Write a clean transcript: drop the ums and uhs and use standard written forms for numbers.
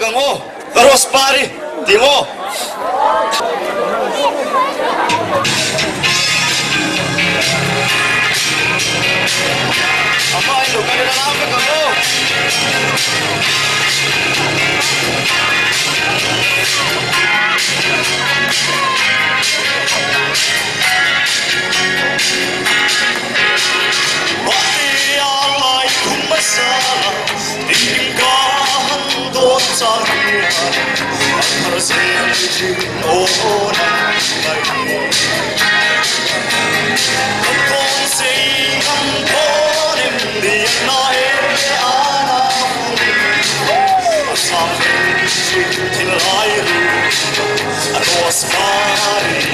Ang aw, ka Rose Pari ti maw? A hma in lo kal ila lam vek ang aw. Mahnia lai khum a sala Engkim ka han dawn char hian a thar zel thin awn a ngaih. Kan tawn sei ngam dawn em ni a na e a na hun a sang reng thin thinlai ru a rose mari.